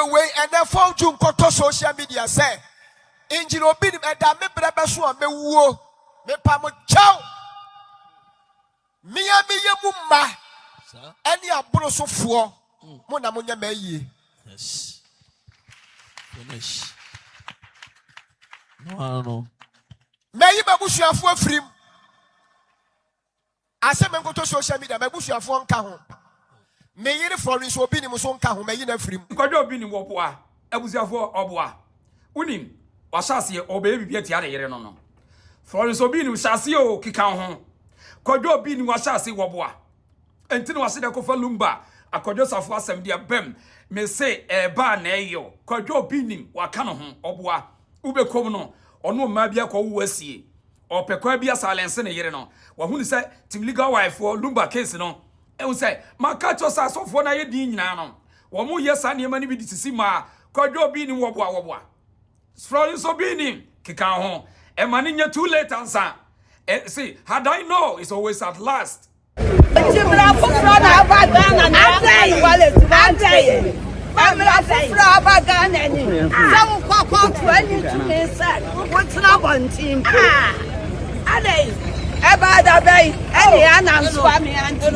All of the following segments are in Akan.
Audio wei ɛnɛ fɔntu nkɔtɔ social media sɛ Engineer Obinim ɛda me brɛ bɛso a mɛwuo. Mepa mo kyɛw. Mea meyɛ mu mma ɛne aborosofoɔ mo na monyɛ m'ayie. Yes. Finish. No, I don't know. Mɛyi m'abusuafoɔ afirim. Asɛm nkɔtɔ social media, m'abusuafoɔ nka ho. Me yere Florence Obinim so nka ho, mɛyi no afirim. Kwadwo Obinim wɔboa abusuafoɔ, ɔboa. Wonim wahyɛ aseɛ ɔbɛyɛ biribi atia ne yere no. Florence Obinim hyɛ aseɛ o, keka ho. Kwadwo Obinim wahyɛ aseɛ wɔboa. Enti na wase dɛ kɔfa Lumba akwadwo safo asɛm deɛ bɛm me se ɛba na ɛyɛ o. Kwadwo Obinim waka no ho, ɔboa. Wobɛkɔm no ɔno mmaa bi akɔ wo asie. Ɔpɛ kwan bi asilence ne yere no. Wahunu sɛ team legal wife foɔ Lumba case no, ɛhu sɛ maka kyerɛ sɛ asɔfoɔ no ayɛ din nyinaa no, wɔn mo yɛ saa nneɛma no bi de sisi mmaa. Kwadwo Obinim wɔboa wɔboa. Florence Obinim keka ho. Ɛma ne nyɛ too late ansa. See, had I know, it's always at last. Nti mmara foforɔ na aba Ghana na yɛama no wallet adɛn? Mmara foforɔ aba Ghana ni sɛ wokɔ kɔɔto ani tumi sɛ wotena abɔnten mpo adɛn? Ɛbaa da bɛn ɛne anansoa me ante?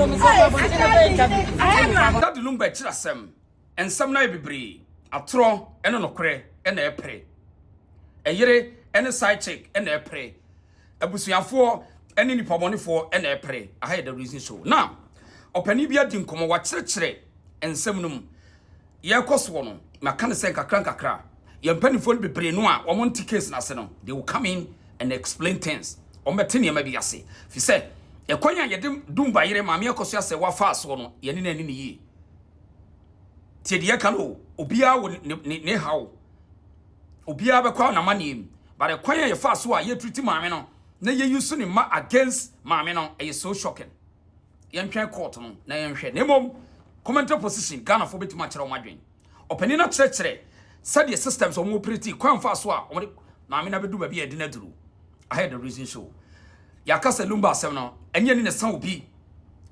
Daddy Lumba kyerɛ asɛm. Nsɛm no ayɛ bebree. Atorɔ ne nokorɛ na ɛpere. Ɛyere ne side chick na ɛpere. Abusuafoɔ ne nipabɔnefoɔ na ɛpere. Aha yɛ The Reason Show. Now, ɔpanin bi adi nkɔmmɔ, wakyerɛkyerɛ nsɛm no mu. Yɛrekɔ soɔ no, maka ne sɛ nkakra nkakra, yɛn mpanimfoɔ no bebree no a wɔn nte case n'ase no, they will come in and explain things. Wɔn bɛte nneɛma bi ase. Fi sɛ, ɛkwan a yɛde Dumba yere maame akɔ so asɛ wafa asoɔ no, yɛne n'ani ne yie. Tie deɛ ɛka no, obiara wɔ ne haw. Obiara bɛkɔ n'amanneɛ mu. But ɛkwan a yɛfa so a yɛtreat maame no, na yɛyi so ne mma against maame no, ɛyɛ so shocking. Yɛntwɛn court no na yɛnhwɛ. Na mmom, commentary position, Ghanafoɔ bɛtumi akyerɛ wɔn adwene. Ɔpanin no akyerɛkyerɛ sɛdeɛ systems a wɔn operate kwan fa so a wɔde maame no abɛdu baabi a yɛde no aduru. Aha yɛ The Reason Show. Yɛaka sɛ Lumba asɛm no, ɛnyɛ ne na ɛsa obi.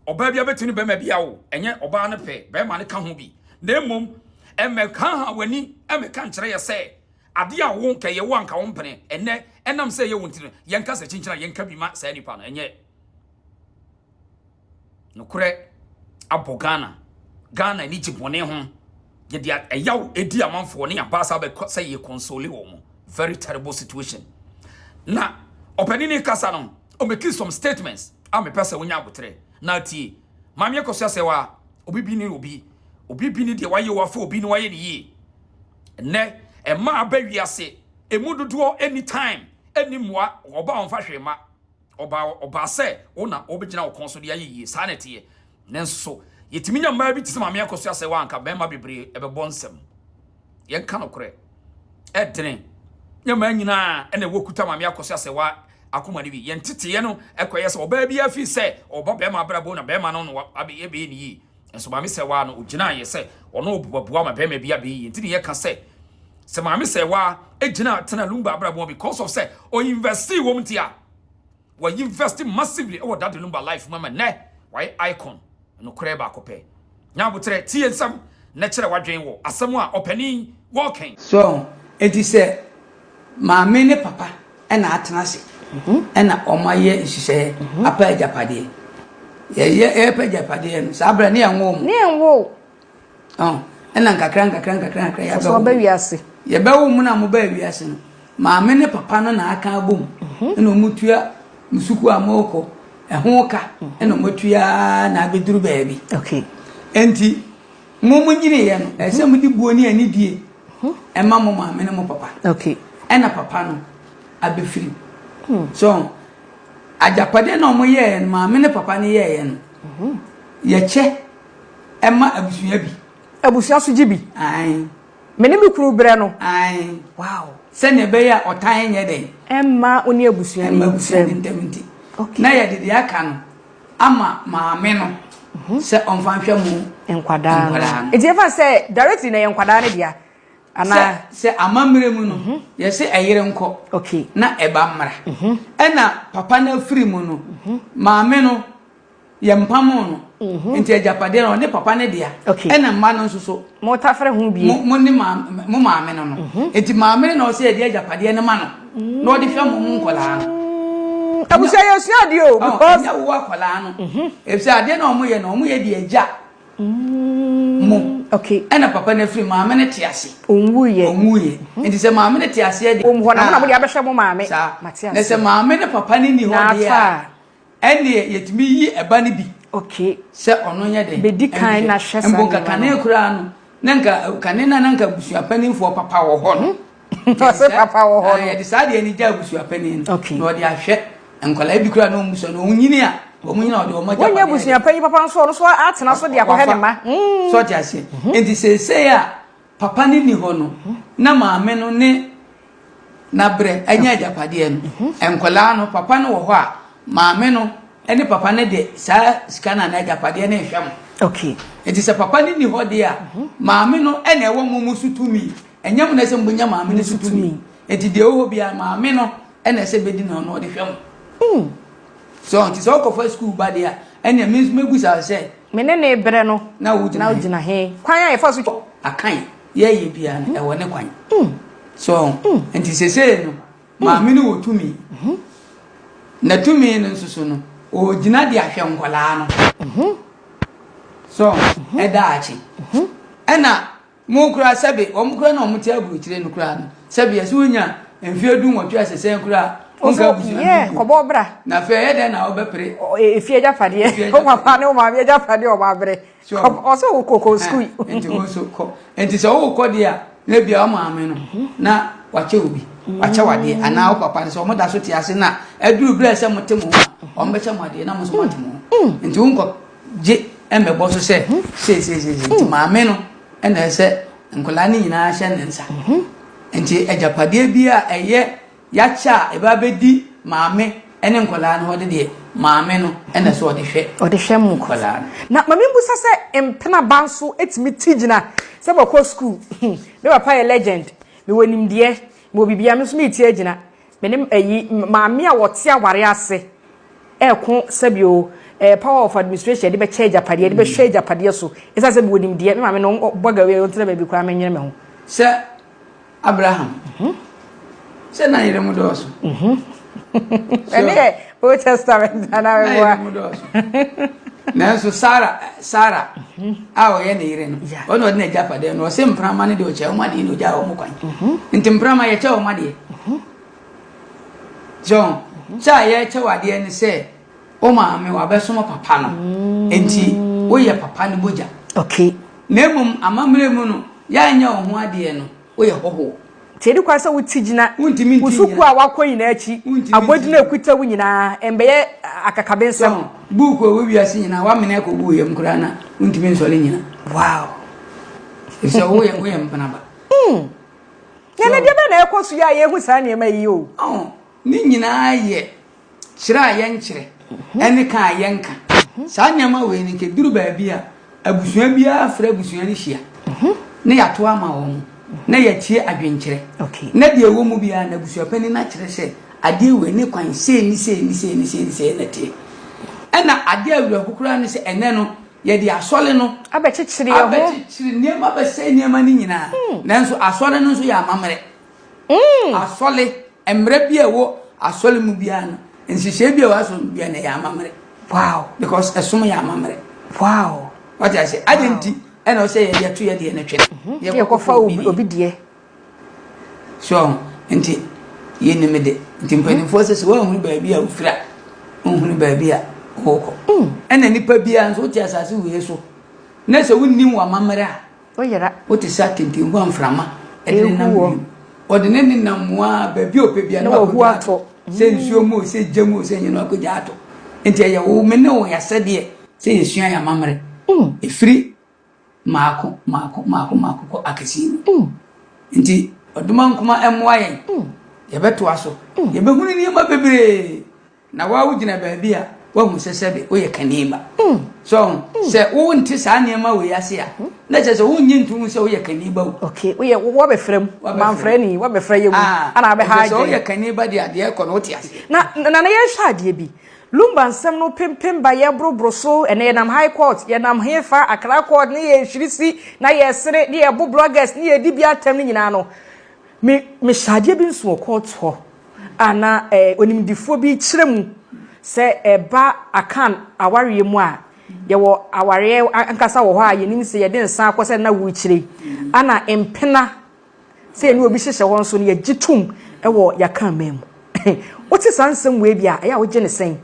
Ɔbaa bi abɛtumi ne bɛrima bi awo, ɛnyɛ ɔbaa no pɛ, bɛrima no ka ho bi. Na mmom, ɛmɛka ha w'ani, ɛmɛka nkyerɛ yɛ sɛ adeɛ a wo nka yɛ wo anka wo mpene, ɛnɛ ɛnam sɛ ɛyɛ wo nti no, yɛnka sɛ kyinkyina yɛnka bi ma saa nipa no, ɛnyɛ nokorɛ abɔ Ghana. Ghana ani gye bɔne ho. Yɛde ɛyaw edi amanfoɔ ne yɛaba sa bɛkɔ sɛ yɛ console wɔ mo. Very terrible situation. Na ɔpanin ne kasa no, ɔmake some statements a mepɛ sɛ wonya abotrɛ na tie. Maame akɔ so asɛ wa obi bi ne obi obi bi ne deɛ wayɛ wafa obi ne wayɛ ne yie. Ɛnɛ ɛma aba wiase emu dodoɔ anytime ɛni mmoa ɔba ɔmfa hwee ma ɔba ɔba sɛ wo na wobɛgyina wo kɔn so de ayɛ yie. Saa na ɛteɛ. Nanso yɛtumi nya mmaa bi te sɛ maame akɔ so asɛ wa anka bɛrima bebree ɛbɛbɔ nsɛm. Yɛnka nokorɛ, ɛdene nyɛ mmaa nyinaa ɛna ɛwɔ kuta maame akɔ so asɛ wa akoma no bi. Yɛn teteɛ no ɛkɔyɛ sɛ ɔbaa bi afi sɛ ɔba bɛrima abrabɔ na bɛrima no no abɛyɛ bɛyɛ ne yie. Nso maame sɛ wa no ogyina yɛ sɛ ɔno ɔboaboa ma bɛrima bi abɛyɛ yie. Nti ne yɛka sɛ maame sɛ wa egyina tena Lumba abrabɔ because of sɛ ɔinvest wɔ mu ti a wɔyi invest massively ɛwɔ Daddy Lumba life mu ama nɛ wɔayɛ icon. Nokorɛ baako pɛ, nyabotrɛ tie nsɛm na kyerɛ wadwen wɔ asɛm a ɔpanin wɔɔkɛn. So eti sɛ maame ne papa ɛna atena ase ɛna ɔmo ayɛ nhyehyɛeɛ apa agyapadeɛ, yɛyɛ yɛpɛ agyapadeɛ no saa abirɛ ne yɛn wo mo. Ne yɛn wo. Ɔn ɛna nkakra nkakra nkakra nkakra. So ɔbɛ wiase. Yɛbɛwo mu na mo bɛ wiase no, maame ne papa no na aka abom ɛna ɔmo tua mo sukuu a mo kɔ ɛho ka ɛna ɔmo tua na abɛduru baabi. Nti mo nyini yɛ no, ɛsɛ mo de buo ne anidie ɛma mo maame ne mo papa. Ɛna papa no abɛfiri so agyapadeɛ na ɔmo yɛɛ no, maame ne papa no yɛɛ no, yɛkyɛ ɛma abusua bi. Abusua so gye bi. Ae. Me ne me kunu brɛ no. Ae. Wow. Sɛnea ɛbɛyɛ a ɔtan nyɛ dɛn. Ɛmma wo ne abusua no. Ɛmma abusua no ntam nti. Na yɛde deɛ aka no ama maame no sɛ ɔmfa nhwɛ mo. Nkwadaa no. Nti yɛfa sɛ directly na yɛ nkwadaa no dea. Ana. Sɛ amammerɛ mu no, yɛsɛ ɛyere nkɔ. Na ɛba mmara. Ɛna papa no afiri mu no, maame no. Yɛmpamoo no. Nti agyapadeɛ no, ɔne papa no dea. Ɛna mma no nso so. Motafere ho bie. Mo ne mo maame no no. Nti maame no na ɔsɛ yɛde agyapadeɛ no ma no. Na ɔde hwɛ mo mo nkɔlaa no. Abusua yɛ sua adeɛ o. Because. Ɛnyɛ wo akɔlaa no. Efisɛ adeɛ na wɔn yɛ no, wɔn yɛ de agya mo. Okay. Ɛna papa no afiri maame no te ase. Ɔnwuiɛ. Ɔnwuiɛ. Nti sɛ maame no te aseɛ deɛ. Wɔn hɔ na mo na mo de abɛhwɛ mo maame. Saa. Mate aseɛ. Na sɛ maame ne papa no ni hɔ deɛ a. Ɛnneɛ yɛtumi yi ɛba no bi Okay. sɛ ɔno nyɛ dɛn? Bɛdi kan na hwɛ saa Mpo nka nneɛma kane no. koraa no, na nka kane no a na nka abusuapaninfoɔ papa wɔ hɔ no. Ɔse papa wɔ hɔ no. Yɛde saa deɛ no gya abusuapanin no. Okay. Na ɔde ahwɛ nkwadaa bi koraa na wɔn sua no, wɔn nyini a, wɔn nyini a ɔde wɔn agyapadeɛ. Wɔnyɛ abusuapanyin papa nso ɔno nso atena so de akɔhwɛ ne mma. So ɔte aseɛ. Nti seesei a Papa no nni hɔ no, na maame no ne n'abrɛ anya agyapadeɛ no. Nkwadaa no, papa no wɔ hɔ a, maame no ne papa no de saa sika no anaa agyapadeɛ no rehwɛ mo. Okay. Nti sɛ papa no nni hɔ deɛ a, maame no na ɛwɔ mo mo so tumi. Ɛnyɛ mo na ɛsɛ monya maame no so tumi. Nti deɛ ɛwɔ hɔ biara, maame no na ɛsɛ bɛdi na ɔno ɔde hwɛ mo. So nti sɛ wokɔfa sukuu ba deɛ a, ɛnneɛ me nso mɛbu saa sɛ. Me ne no rebrɛ no. Na wogyina he? Na wogyina he? Kwan a yɛfa so twa. Akan yɛyɛ biara no, ɛwɔ ne kwan. So nti sesei no, maame no wɔ tumi. Na tumi no nso so no, ɔgyina de ahwɛ nkwadaa no. So ɛda akye. Ɛna Mo koraa sɛbe wɔn koraa na wɔn te aburokyire no koraa no sɛbe yɛsɛ wonya mfeɛ du nwɔtwe asesɛn koraa wonka abusua no Yeah, bio. kɔbɔ bra. Na afei ɛyɛ dɛn na wobɛpere Efie agyapadeɛ. Wo papa ne wo maame agyapadeɛ ɔmo abrɛ. Ɔsɛ wo kɔ kɔ sukuu. Nti wo nso kɔ. Nti sɛ wokɔ deɛ a na ebia wo maame no na wakyɛ wo bi, wakyɛ wo adeɛ anaa wo papa no sɛ wɔn da so te ase na aduru berɛ sɛ mote mo ho a wɔn bɛkyɛ mo adeɛ na mo nso moate mo ho. Nti wonkɔ gye mmɛbɔ so sɛ seeseesei nti maame no na ɛsɛ nkwadaa no nyinaa hyɛ ne nsa. Nti agyapadeɛ bi a ɛyɛ yɛakyɛ a ɛba bɛdi maame ne nkwadaa no hɔ de deɛ maame no na ɛsɛ ɔde hwɛ ɔde hwɛ mu nkwadaa no. Na maame mbusa sɛ mpena ba nso tumi ti gyina sɛ bɔkɔ sukuu me papa yɛ legend mewɔ nimdeɛ mewɔ biribiara me nso meti agyina Me ne ayi maame a wɔte aware ase ɛko sɛbi o eh, power of administration yɛde bɛkyɛ agyapadeɛ yɛde bɛhwɛ agyapadeɛ so ɛsiane sɛ mewɔ nimdeɛ me maame no bɔ gawi ɔntena baabi koraa menyere me ho. Sɛ Abraham sɛ na yere mu dɔɔso. Ɛne yɛ Old Testament anaa meboa. Na yere mu dɔɔso. Nanso Sara Sara a ɔyɛ ne yere no ɔna ɔde n'agyapadeɛ no ɔse mprama no deɛ ɔkyɛ wɔn adeɛ na ɔgyaa wɔn kwan. Nti mprama yɛkyɛ wɔn adeɛ. So kyɛ a yɛkyɛ wɔ adeɛ ne sɛ wo maame wabɛsom papa no nti woyɛ papa no mogya. Okay. Na mmom amammerɛ mu no yɛanyɛ wo ho adeɛ no Woyɛ hɔhoɔ. Nti ɛdi kwan sɛ wote gyina Wontumi nte wo nnyina. sukuu a woakɔ nyinaa akyi, Wontumi nte abɔdin a nnyina. ɛkuta wo nyinaa, ɛmbɛyɛ akakabensɛm. So buuku a ɛwɔ wiase nyinaa, woamene akɔgu wo yam koraa na wontumi nsɔre nnyina? Wow! Efisɛ woyɛ woyɛ mpenaba. Na ɛnɛ deɛ bɛn na ɛkɔ so yi a yɛhu saa nneɛma yi o? Ɔho, ne nyinaa yɛ kyerɛ a yɛnkyerɛ ne ka a yɛnka. Saa nneɛma wei no, nka ɛduru baabi a, abusua biara frɛ abusua no hyia na yɛato ama wɔn na yɛatie adwenkyerɛ. Na deɛ ɛwɔ mu biara no, abusuapanin no akyerɛ sɛ adeɛ wei ne kwan sei ne sei ne sei ne sei ne sei na ɛteɛ. Ɛna adeɛ awerɛho koraa ne sɛ ɛnɛ no, yɛde asɔre no abɛkyekyere yɛn ho, abɛkyekyere nneɛma bɛsɛe nneɛma no nyinaa. Nanso asɔre no nso yɛ amammerɛ. Asɔre, mmara bi a ɛwɔ asɔre mu biara no, nhyehyɛe bi a ɛwɔ asɔre mu biara no, ɛyɛ amammerɛ. Wow. Because ɛsom yɛ amammerɛ. Wow. Wate ase? Ade nti ɛna ɔsɛ yɛde ato yɛ deɛ no twene. Mhm. Yɛkɔfa obi deɛ. So nti yɛnim de. Nti mpanimfoɔ sɛ sɛ woanhunu baabi a wofiri a, wonhunu baabi a wokɔ. Ɛna nipa biara nso wote asase wei so na sɛ wonnim w'amammerɛ a, Woyera. Wote sɛ atentenhua mframa de ne nam Ehu wɔ. wiem. Ɔde ne nenam mu ara baabi a ɔpɛ biara Na na wahu wakɔgya atɔ. ato. Sɛ nsuo mu o, sɛ gya mu o, sɛ nyɛ no akɔgya ato. Nti ɛyɛ wo me ne wo yɛasɛdeɛ sɛ yɛsua yɛn amammerɛ. Ɛfiri mmaako mmaako mmaako mmaako kɔ akɛseɛ mu. Nti Ɔdomankoma mmoa yɛn. Yɛbɛtoa so. Yɛbɛhunu nneɛma bebree. Na wo a wogyina baabi a, woahu sɛ sɛbe woyɛ kani ba. So ho? Sɛ wonte saa nneɛma wei ase a, na kyerɛ sɛ wonnye nto mu sɛ woyɛ kani ba o. Okay, woyɛ woabɛfra mu, mamfra ni, woabɛfra yɛ mu, Ah, ana abɛha ɛfiri sɛ adwene. woyɛ kani ba deɛ adeɛ kɔ no wote ase. Na na na yɛnhwɛ adeɛ bi. Lumba nsɛm no pempem ba yɛboroboro so, ɛnɛ yɛnam High Court, yɛnam hefa, Accra Court ne yɛhwiri si na yɛsere ne yɛbo bloggers ne yɛdi bi atɛm no nyinaa no, me mehyɛ adeɛ bi nso wɔ court hɔ a na eh, onimdifoɔ bi kyerɛ mu sɛ ɛba Akan awareɛ mu a, yɛwɔ awareɛ ankasa wɔ hɔ a yɛnim sɛ yɛde nsa akɔ sɛ na worekyire ana mpena Sɛ yɛne obi hyehyɛ hɔ nso no, yɛgye tom wɔ yɛn mu. Wote saa nsɛm wei bi a, ɛyɛ a wogye ne sɛn?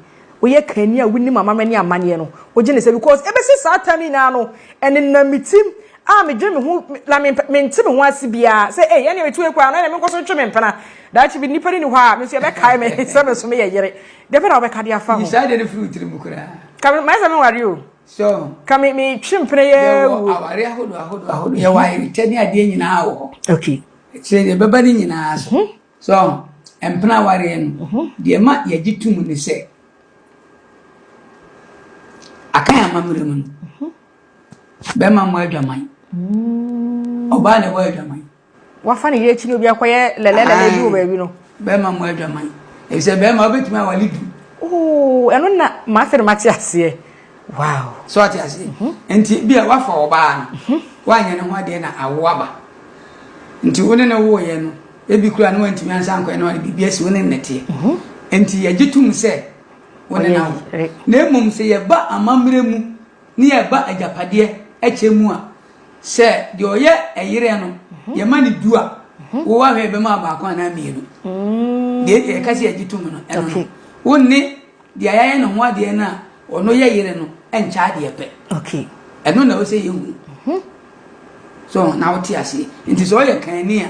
Woyɛ kanni a wonim amammerɛ ne amanneɛ no, wogye ne sɛn? Because ɛbɛsi saa time nyinaa no, ɛnenam me tirim a medwene me ho na mente me ho ase biara sɛ, ei, ɛnneɛ metu wei koraa no, ɛnneɛ menkɔ so ntwe me mpena. Daakye bi nnipa no nni hɔ a, me nso yɛbɛkae me sɛ me nso meyɛ yere. Deɛ bɛn na wobɛka de afa ho? Yi saa deɛ no firi wo tirim koraa. Ka me, mayɛ sɛ menware o. So ka me metwe mpena yɛ yɛwɔ aware ahodoɔ ahodoɔ ahodoɔ yɛwɔ ayeretɛ ne adeɛ nyinaa wɔ hɔ. Okay. Akyire deɛ ɛbɛba ne nyinaa so. Mhm. So mpena awareɛ no mhm. deɛ ma yɛgye tom ne sɛ akan amammerɛ mu no mhm. bɛrima mmɔ adwaman mm. ɔbaa na ɛbɔ adwaman. Wafa ne yere akyi ne obi akɔyɛ lɛlɛlɛlɛ bi wɔ baabi no. Bɛrima mmɔ adwaman. Efisɛ bɛrima wobɛtumi awale du. Oo, ɛno na m'afei na mate aseɛ. Wow. So ate aseɛ? Mhm. Nti bi a wafa ɔbaa no, mhm. woanyɛ ne ho adeɛ na awo aba. Nti wo ne no woeɛ no, ebi koraa ne wantumi ansa ankɔyɛ ne ho adeɛ, biribi asi wo ne no na ɛteɛ. Mhm. Nti yɛgye tom sɛ wo ne no awo. Na mmom sɛ yɛba amammerɛ mu ne yɛba agyapadeɛ kyɛ mu a, Sɛ deɛ ɔyɛ ɛyerɛ no yɛma no du a, wo wahwɛ yɛbɛma baako anaa mmienu. Mm. Deɛ yɛka sɛ yɛgye tom no, ɛno no. Wo ne deɛ yɛayɛ ne ho adeɛ no a ɔno yɛ yere no nkyɛ adeɛ pɛ. Okay. Ɛno na ɛwɔ sɛ yɛhu. Mhm. So na wote aseɛ. Nti sɛ ɔyɛ kanni a,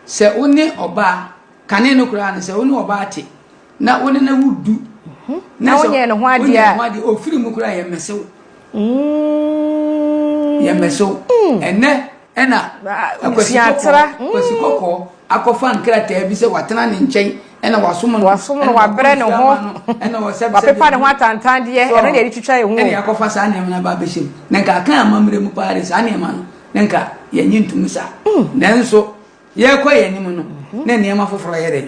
sɛ wo ne ɔbaa, kane no koraa no sɛ wo ne ɔbaa te na wo ne no wo du mhm. na wonyɛ ne ho adeɛ a ho adeɛ ofiri mu koraa yɛ mmɛsew mm. yɛ mmɛsew mm. ɛnɛ ɛna akwasi kɔkɔɔ kwasi mm. kɔkɔɔ akɔfa nkrataa bi sɛ watena ne nkyɛn ɛna wasom no wasom no wabrɛ ne ho ɛna wɔsɛ wapepa ne ho atantandeɛ ɛno na yɛde twitwa yɛn ho ɛna akɔfa saa nneɛma no aba abɛhyɛ mu na nka akan amammerɛ mu paa de saa nneɛma no na nka yɛnye ntumi saa nanso Yɛrekɔ yɛn anim no, na nneɛma foforɔ yɛ dɛn?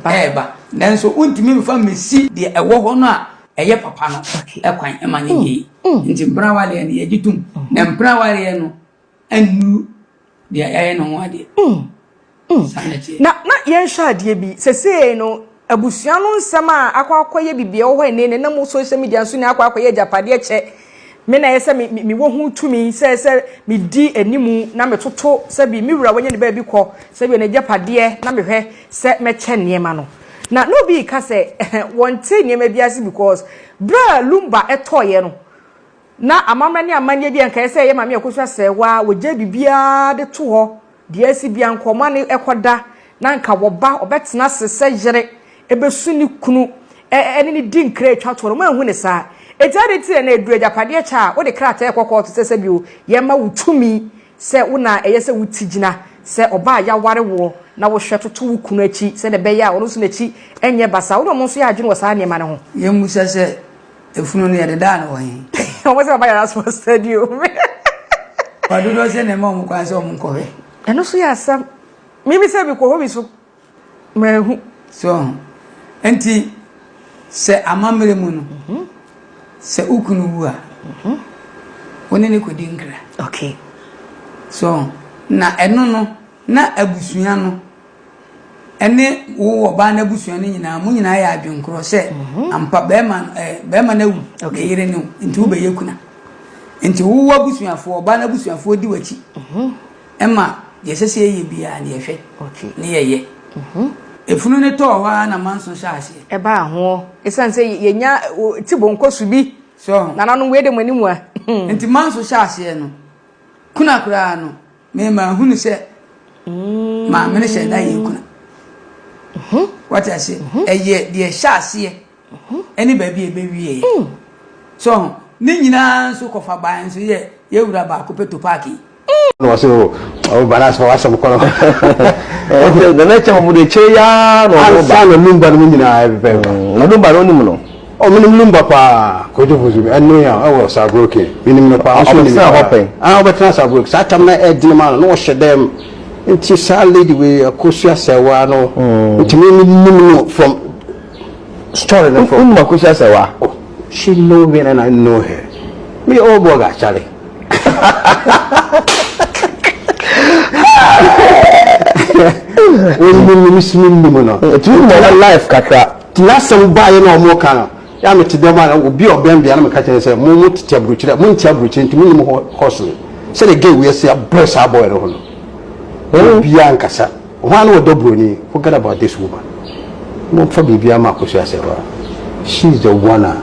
Ɛreba. Nanso wontumi mfa mmɛsi deɛ ɛwɔ hɔ no a ɛyɛ papa no kwan ma no nyɛ yie. Nti mpena awareɛ no yɛgye tom. Na mpena awareɛ no nnuru deɛ yɛayɛ ne ho adeɛ. Saa na ɛteɛ. Na na yɛnhwɛ adeɛ bi, sesei no abusua no nsɛm a akɔ akɔyɛ biribi a ɛwɔ hɔ ɛnnɛ na ɛnam social media nso nyinaa akɔ akɔyɛ agyapadeɛ kyɛ me na ɛyɛ sɛ me me mewɔ ho tumi sɛ sɛ medi animu na metoto sɛbi me wura wanya ne baabi kɔ sɛbi n'agyapadeɛ na mehwɛ sɛ mɛkyɛ nneɛma no na na obi reka sɛ wɔnte nneɛma bi ase because berɛ a Lumba tɔeɛ no Na amammerɛ ne amanneɛ bi a anka ɛsɛ sɛ ɛyɛ Maame Akosua Serwaa a wɔgyae biribiara de to hɔ, deɛ asi biara anka ɔma no kɔda, na anka wɔba, ɔbɛtena ase sɛ yere, ɛbɛsu ne kunu, ɛne no di nkra atwa toɔ no, wɔanhu no saa. Enti adɛn nti na ɛnnɛ ɛduru agyapadeɛ kyɛ a, wode krataa rekɔ kɔɔto sɛ sɛbio yɛmma wo tumi sɛ wo na ɛyɛ sɛ wo ti gyina sɛ ɔbaa a yɛaware woɔ na wohwɛ toto wo kunu akyi sɛdeɛ ɛbɛyɛ a ɔno nso n'akyi nyɛ basaa. Wo ne wɔn nso yɛ adwene wɔ saa nneɛma no ho. Yɛmmisa sɛ, Efunu no yɛde daa no wɔ he? Wɔn sɛ baba yɛrɛ asoma stadium. Ba dodoɔ sɛ na ɛma wɔn kwan sɛ wɔn nkɔhwɛ. Ɛno nso yɛ asɛm. Mimi sɛ mekɔ hɔ bi so mahu. So nti sɛ amammerɛ mu no mhm. sɛ wo kunu wu a mhm. wo ne ne kɔdi nkra. Okay. So na ɛno no na abusua no ɛne wo ɔbaa no abusua no nyinaa mo nyinaa yɛ adwenkorɔ sɛ mhm. ampa bɛrima no ɛɛ bɛrima no awu ne yere ne wo nti wobɛyɛ kuna nti wo abusuafoɔ ɔbaa no abusuafoɔ di w'akyi mhm. ɛma deɛ ɛsɛ sɛ yɛyɛ biara ne yɛhwɛ ne yɛyɛ mhm. efunu no tɔɔ hɔ ara na manso hyɛ aseɛ ɛbaa ho ɛsiane sɛ yɛnya ti bonko so bi so nananom wei de mo anim a nti manso hyɛ aseɛ no kuna koraa no Me mahunu sɛ maame no hyɛ da yɛ kuna. Wate aseɛ? Ɛyɛ deɛ ɛhyɛ aseɛ ɛne baabi a ɛbɛwie. So ho ne nyinaa nso kɔfa ban nso yɛ yɛwura baako pɛ topaaki. Na wɔsɛ o o balas fa wasɛm kɔ no. Nana kyɛ wɔn de kyerɛ yaa na wɔn ba. Ansa na lumba no mu nyinaa ɛbɛbɛ ba. Na lumba no onim no. Oh, menim Lumba paa, Kojo Fosu, ɛno ya, ɛwɔ Saabroke, menim no paa, ɔnso nim me paa. Ah, ɔbɛtena Saabroke, saa tam na ɛdene ma no, na ɔhyɛ dɛm, nti saa lady wei, Akosua Serwaa no, nti me menim no from Story no from. Wonim Akosua Serwaa? Oh, she know me and I know her. Me old boy guy, Charlie. Wonim me, me nso menim no. Ɛtumi mmɔ no life kakra. Nti n'asɛm baeɛ na wɔka no, yɛ a mete dɛm a obi a ɔbɛn bia na meka kyerɛ no sɛ mo mo tete aburokyire, mo nte aburokyire nti monim hustle. Sɛdeɛ girl wei asi abrɛ saa boy no ho no, obiara nkasa. Hwan ne ɔdɔ broni? Forget about this woman. Momfa biribiara ma Akosua Serwaa. She is the one a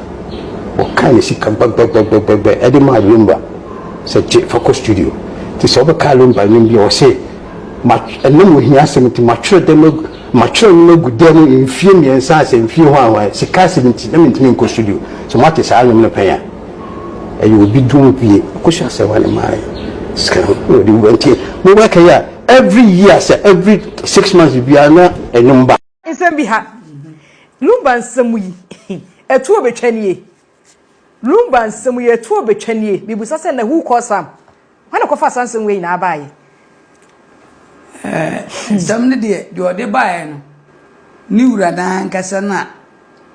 ɔkaa ne sika gbɛgbɛgbɛgbɛgbɛ ɛde maa Lumba sɛ gye fa kɔ studio. Nti sɛ wobɛkaa Lumba nnwom bi a ɔse ma ɛnam ohia asɛm nti matwerɛ dɛm agu matwerɛ nnwom agu dɛm mu mfie mmiɛnsa asɛ mfie hwan hwan sika asɛm nti na mentumi nkɔ studio. Sɛ moate saa nnwom no pɛn a ɛyɛ obi dwom bie Akosua Serwaa ne maa sika no na ɔde wura nti mobɛka yi a Every year sɛ every 6 months biara na ɛnwom ba. Nsɛm bi ha. Lumba nsɛm yi, ɛtuo betwa nie. Lumba nsɛm yi, ɛtuo betwa nie. Mibusa sɛ na who cause am? Hwan na kɔfa saa nsɛm wei nyinaa baayɛ? Nsɛm no deɛ, deɛ ɔde baeɛ no, ne wura no ankasa no a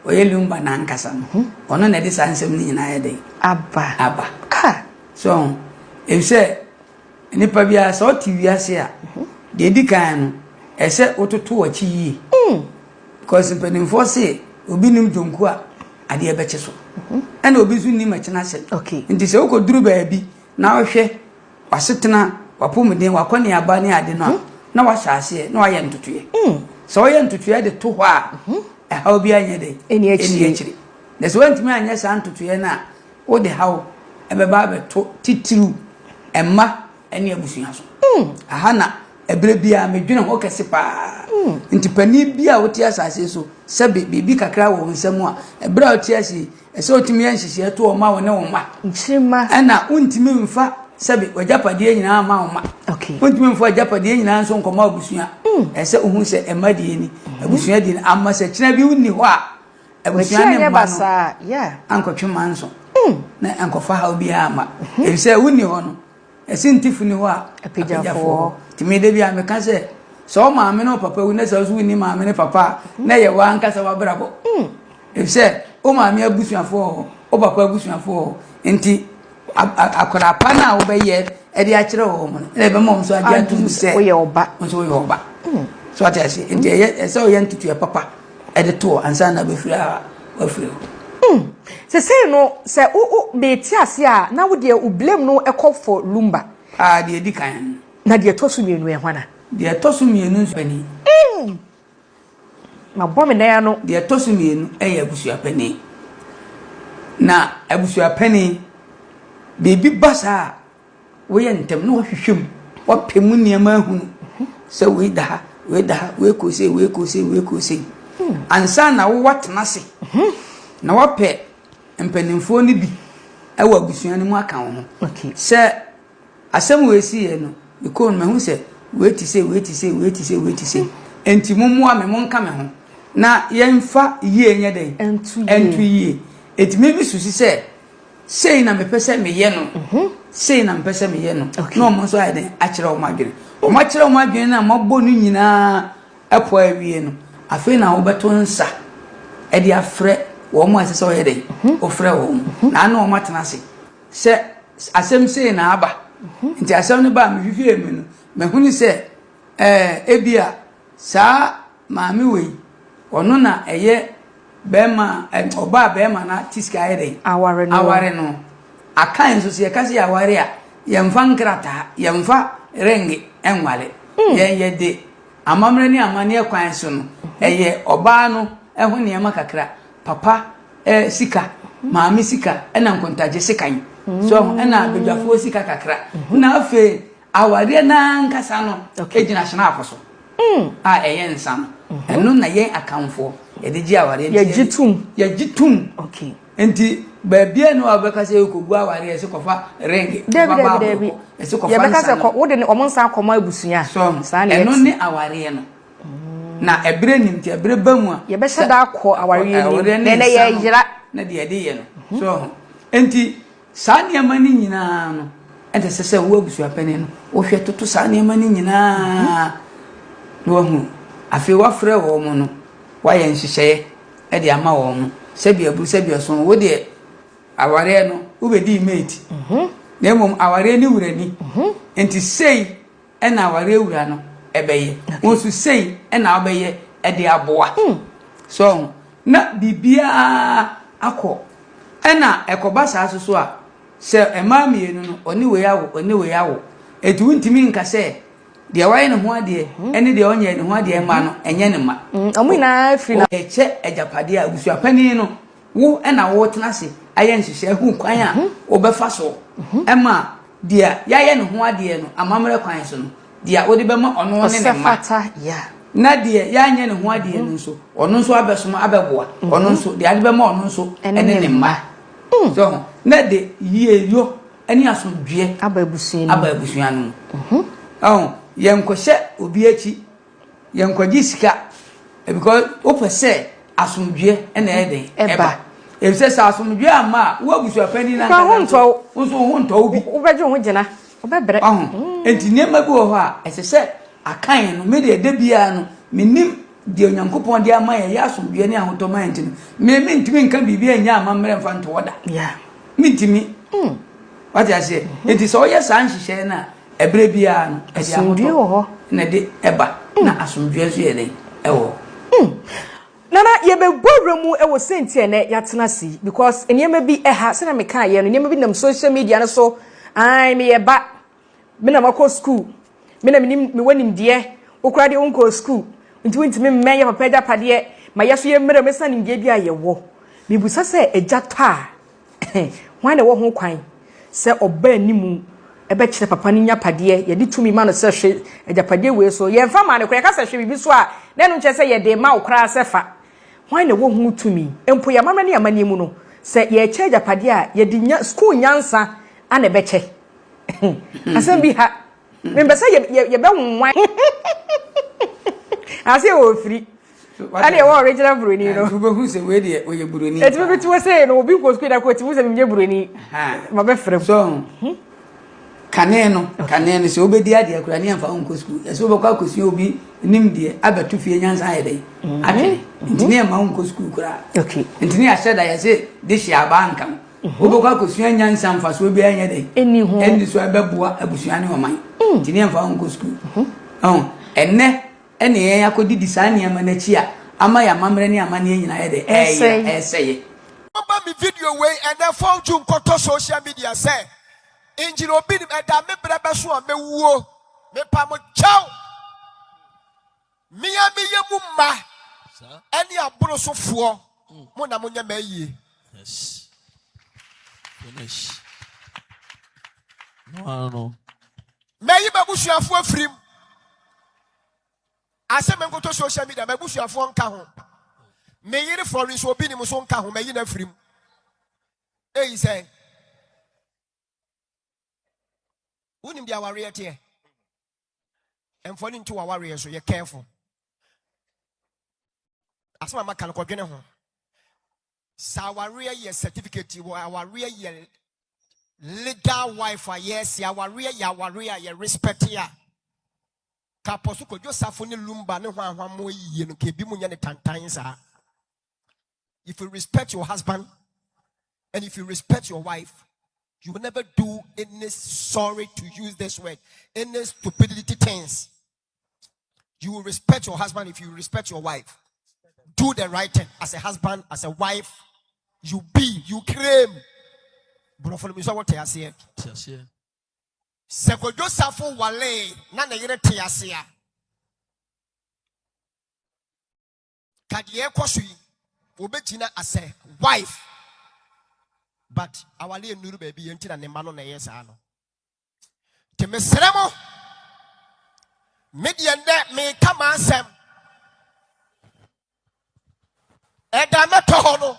ɔyɛ Lumba no ankasa no, ɔno na ɛde saa nsɛm no nyinaa yɛ dɛn? Aba. Aba. Ah. So, efisɛ Nipa biara sɛ ɔte wiase a, deɛ ɛdi kan no, ɛsɛ wototo w'akyi yie. Because mpanimfoɔ se obi nim dwonku a adeɛ bɛkye so. Ɛna obi nso nim ɛkyena asɛm. Nti sɛ wokɔduru baabi na wohwɛ w'asetena, w'apɔmuden, w'akɔneaba ne ade no a, na wahyɛ aseɛ na wayɛ ntotoeɛ. Sɛ woyɛ ntotoeɛ de to hɔ a, ɛhaw biara nyɛ dɛn? Ɛnni akyire. Na sɛ woantumi anyɛ saa ntotoeɛ no a, Wode haw bɛba abɛto titiriw mma ne abusua so. Aha na ɛberɛ biara medwene ho kɛse paa. Nti panin bi a wote asase so sɛbe biribi kakra wɔ wo nsam a, ɛberɛ a wote ase yi, ɛsɛ wotumi yɛ nhyehyɛeɛ to ɔma wo ne wo mma. Nkyirimma. Ɛna wontumi mfa sɛbe w'agyapadeɛ nyinaa mma wo mma. Wontumi mfa w'agyapadeɛ nyinaa nso nkɔma abusua. Ɛsɛ wohu sɛ mma deɛ ni, abusua deɛ ni. Ama sɛ kyena bi wonni hɔ a, Abusua ne mma no ankɔtwe manso na ankɔfa haw biara amma. Efisɛ wonni hɔ no, ɛse ntifo ni hɔ a apagyafoɔ hɔ. Nti me da bi a meka sɛ, sɛ wo maame ne wo papa wu na sɛ wo nso wonni maame ne papa a, na ɛyɛ w'ankasa w'abrabɔ. Efisɛ wo maame abusuafoɔ wɔ hɔ, wo papa abusuafoɔ wɔ hɔ. Nti akwadaa pa no a wobɛyɛ de akyerɛ wɔn no, na ɛbɛma wɔn nso agye atom sɛ woyɛ ɔba. Wo nso woyɛ ɔba. So ate ase? Nti ɛyɛ ɛsɛ woyɛ ntotoeɛ papa. de to hɔ ansa na bɛfiri a wafiri hɔ. Mm. Sesei no sɛ wo wo mete ase a na wo deɛ wo blame no kɔ for Lumba. Ah deɛ ɛdi kan no. Na deɛ ɛtɔ so mmienu ɛ hwana? Deɛ ɛtɔ so mmienu nso panin. Mm. Mabɔ me nan ano. Deɛ ɛtɔ so mmienu yɛ abusuapanin. Na abusuapanin biribi ba saa a Woyɛ ntɛm na woahwehwɛ mu, woapɛ mu nneɛma ahunu sɛ wei da ha, wei da ha, wei kɔ sei, wei kɔ sei, wei kɔ sei. Ansa na wo woatena ase na woapɛ mpanimfoɔ no bi wɔ abusua no mu aka wo ho. Sɛ asɛm wei siiɛ no, mekɔɔ no mahu sɛ wei te sei, wei te sei, wei te sei, wei te sei. Enti mommoa me, monka me ho na yɛmfa yie nyɛ dɛn? Ɛnto yie. Enti me mesusu sɛ Sei na mepɛ sɛ meyɛ no, sei na mepɛ sɛ meyɛ no. Na wɔn nso ayɛ dɛn akyerɛ wɔn adwene. Wɔn akyerɛ wɔn adwene no a wɔabɔ no nyinaa ɛpɔ awie no, afei na wobɛto nsa ɛde afrɛ wɔn a ɛsɛ sɛ wɔyɛ dɛn, wofrɛ wɔn. Na ano wɔn atena ase sɛ asɛm sei na aba. Nti asɛm no ba a mehwehwɛɛ mu no, mahunu sɛ ɛɛ ebia saa Maame wei, ɔno na ɛyɛ bɛrima a, ɔbaa bɛrima no te sika ayɛ dɛn? Aware no. Aware no. Akan nso sɛ yɛka sɛ yɛaware a, yɛmfa nkrataa, yɛmfa renge nware. Mm. Yɛn yɛde amammerɛ ne amanneɛ kwan so no, ɛyɛ ɔbaa no ho nneɛma kakra, papa eh, sika, maame sika, ɛna nkontagye sekan. So ɛna badwafoɔ sika kakra. Na afei Awareɛ no ara ankasa no gyina hyenaafo so a ɛyɛ nsa no. Ɛno na yɛn Akanfoɔ yɛde gye awareɛ. Yɛgye tom. Yɛgye tom. Nti baabiara ni hɔ a wobɛka sɛ kɔgu awareɛ ɛsɛ kɔfa ring, Dabi kɔfa dabi Bible dabi. kɔ, ɛsɛ kɔfa Yɛbɛka nsa sɛ no. kɔ wode ne wɔn nsa akɔma abusua. So Saa na ɛno yɛte. ne awareɛ no. Na ɛberɛ nim nti ɛberɛ ba mu a. Yɛbɛhyɛ da akɔ awareɛ awareɛ nim. ne Na ɛnɛ nsa no yɛyera. na deɛ yɛde yɛ no. So ho. Nti Saa nneɛma no nyinaa no, ɛna ɛsɛ sɛ wo abusuapanin no, wohwɛ toto saa nneɛma no nyinaa na wahu. Afei wafrɛ wɔn no, wayɛ nhyehyɛeɛ. de ama wɔn. Sɛbi aburu sɛbi ɔson, wo deɛ awareɛ no wobɛdii mate. Na mmom awareɛ ne wura ni. Nti sei na awareɛ wura no bɛyɛ. Wo nso sei na wobɛyɛ de aboa. So ho? Na biribiara akɔ. Ɛna ɛkɔba saa nso so a, sɛ mmaa mmienu no, ɔne wei awo, ɔne wei awo. Enti wontumi nka sɛ deɛ wayɛ ne ho adeɛ ne deɛ ɔnyɛɛ ne ho adeɛ mma no, ɛnyɛ ne mma. Wɔn nyinaa firi na. Ɛkyɛ agyapadeɛ a, abusuapanin no, wo na woretena ase ayɛ nhyehyɛe ahu kwan a wobɛfa so ma deɛ yɛayɛ ne ho adeɛ no amammerɛ kwan so no, deɛ wode bɛma ɔno ne ne mma. Na deɛ yɛanyɛ ne ho adeɛ no nso, ɔno nso abɛsom abɛboa. Ɔno nso, deɛ ade bɛma ɔno nso ne ne mma. So ho? Na de yieyɔ ne asomdwoeɛ aba abusua no mu. Ɔho, yɛnkɔhyɛ obi akyi Yɛnkɔgye sika because wopɛ sɛ asomdwoeɛ na ɛyɛ den ɛba. Efisɛ sɛ asomdwoeɛ amma a, wo abusuapanin no ankasa nso, wo nso wo ho ntɔ wo bi. Wobɛgye wo ho gyina, wobɛbrɛ. Ɔho, nti nneɛma bi wɔ hɔ a ɛsɛ sɛ akan no, me deɛ da biara no, menim deɛ Onyankopɔn de ama yɛn, ɛyɛ asomdwoeɛ ne ahotɔ ma yɛn nti no, me mentumi nka biribi a ɛnyɛ amammerɛ mfa nto hɔ da. Mentumi. Wate aseɛ? Nti sɛ woyɛ saa nhyehyɛeɛ no a, Ɛberɛ biara no, ɛde ahotɔ na ɛde ɛba, na asomdwoeɛ nso yɛ dɛn? Ɛwɔ hɔ. Mm. Nana, yɛbɛbɔ wura mu wɔ sɛnti a ɛnɛ yɛatena ase yi because nneɛma bi ɛha, sɛnea mekaeɛ no, nneɛma bi nam social media no so, ae, meyɛ ba, me na makɔ school, me na menim, mewɔ nimdeɛ, wo koraa deɛ wonkɔɔ school, nti wontumi mmɛn yɛ papa agyapadeɛ, ma yɛ so yɛmmrɛ mu ɛsiane nimdeɛ bi a yɛwɔ. Mebisa sɛ agya tɔ a, Hwan na ɛwɔ ho kwan sɛ ɔba anim bɛkyerɛ papa no nyapadeɛ? Yɛde tumi ma no sɛ hwe agyapadeɛ wei so. Yɛmfa maa no koraa. Yɛka sɛ hwe biribi so a, na ɛno nkyerɛ sɛ yɛde rema wo koraa sɛ fa. Hwan na ɛwɔ ho tumi? Mpo yɛn amammerɛ ne amanneɛ mu no, sɛ yɛrekyɛ agyapadeɛ a, yɛde nya sukuu nyansa na ɛbɛkyɛ. Asɛm bi ha. Mempɛ sɛ yɛbɛnwan. Ase yɛwɔ ofiri. Ɛne ɛwɔ original buroni no. Nti wobɛhu sɛ wei deɛ ɔyɛ buroni. Ɛtumi bi tuo sei no obi nkɔ sukuu da kɔ ɛtumi sɛ menyɛ buroni. Ma bɛfrɛ mu. So kane no kane no sɛ wobɛdi adeɛ koraa ne yɛmfa wo nkɔ sukuu ɛsɛ wobɛkɔ akɔsua obi nim deɛ abɛto fie nyansa ayɛ dɛn mhm. atwene nti ne yɛmma wo nkɔ sukuu koraa nti ne yɛahyɛ da yɛse de hyɛ abaa nka wo mhm. wobɛkɔ akɔsua nyansa mfasoɔ biara nyɛ dɛn ɛnni so ɛbɛboa abusua ne ɔman mm. nti ne yɛmfa wo nkɔ sukuu mhm. ɛnɛ Ɛne yɛn akɔdidi saa nneɛma no akyi a ama yɛn amammerɛ ne amanneɛ nyinaa ayɛ dɛ? Ɛreyera, ɛresɛeɛ. Momma me video wei ɛnɛ fɔn nkɔtɔ social media sɛ engineer obi nim ɛda me brɛ bɛso a mɛwuo mepa mo kyɛw mea meyɛ mu mma ɛne aboro so foɔ mo na monyɛ m'ayie. Yes. Finish. No, no. Mɛyi m'abusuafoɔ afiri mu. Asɛ menkoto social media, m'abusuafoɔ nka ho. Me yere Florence obi nim nso nka ho, mɛyi no afiri mu. Eyi sɛ wonim deɛ awareɛ teɛ. Ɛmfa no nto w'awareɛ so, yɛ careful. Asɛm a maka no kɔdwene ho. Sɛ awareɛ yɛ certificate wɔ awareɛ yɛ legal wife a yɛsi awareɛ yɛ awareɛ a yɛ respect a ka pɔ so kɔdwo safo ne lumba ne hwanhwa mo yie no ka ebi mu nyɛ ne tantan saa. If you respect your husband and if you respect your wife, you will never do any sorry to use this word, any stupidity things. You will respect your husband if you respect your wife. Do the right thing as a husband, as a wife. You be, you claim. Borɔfo no mi sɛ wɔte aseɛ. Sɛ Kwadwo Safo wale na ne yere te ase a, ka deɛ ɛkɔ so yi, wɔbɛgyina as a wife. But awale nnuru baabi yɛn ti na ne mma no na ɛyɛ saa no. Nti mesrɛ mo, me deɛ nnɛ meka m'asɛm. Ɛda mɛtɔ hɔ no,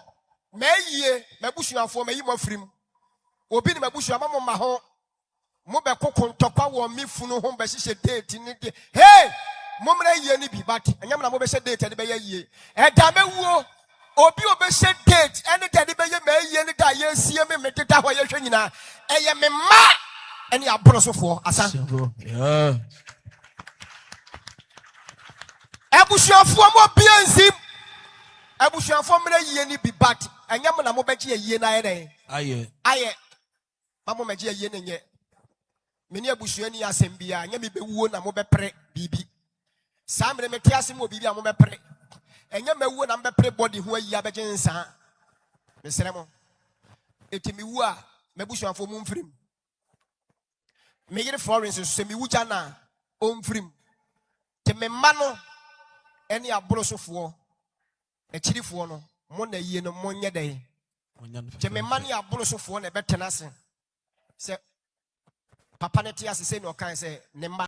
mayie m'abusuafoɔ, mayi mo afiri mu. Obi ne m'abusua ma mo mma ho. Mobɛkoko ntɔkwa wɔ me funu ho bɛhyehyɛ date ne de. Hey! Mommra yie no bi, but ɛnyɛ mo na mobɛhyɛ date ɛde bɛyɛ yie. Ɛda mɛwuo, Obi a ɔbɛhyɛ date ne da de bɛyɛ m'ayie ne da a yɛresie me me deda hɔ yɛhwɛ nyinaa ɛyɛ me mma ne aborosofoɔ asa. Abusuafoɔ mo obia nsim. Abusuafoɔ mmerɛ yie no bi but ɛnyɛ mo na mobɛgye ayie no ayɛ dɛn? Ayɛ. Ayɛ. Ma mo mɛgye ayie no nyɛ. Me ne abusua ni asɛm biara, nyɛ me bɛwuo na mobɛpere biribi. Saa mmerɛ mete ase mu wɔ biribi a mobɛpere. Ɛnyɛ mawuo na mobɛpere body ho ayi abɛgye nsaa. Mesrɛ mo. Eti mewu a, m'abusuafoɔ mo mfirim. Me yere Florence nso sɛ mewu gya no a, ɔmfirim. Te me mma no ne aborosofoɔ, akyirifoɔ no, mo na yie no monyɛ dɛn? Te me mma ne aborosofoɔ na ɛbɛtena ase. Sɛ papa no te ase sɛ na ɔkae sɛ ne mma.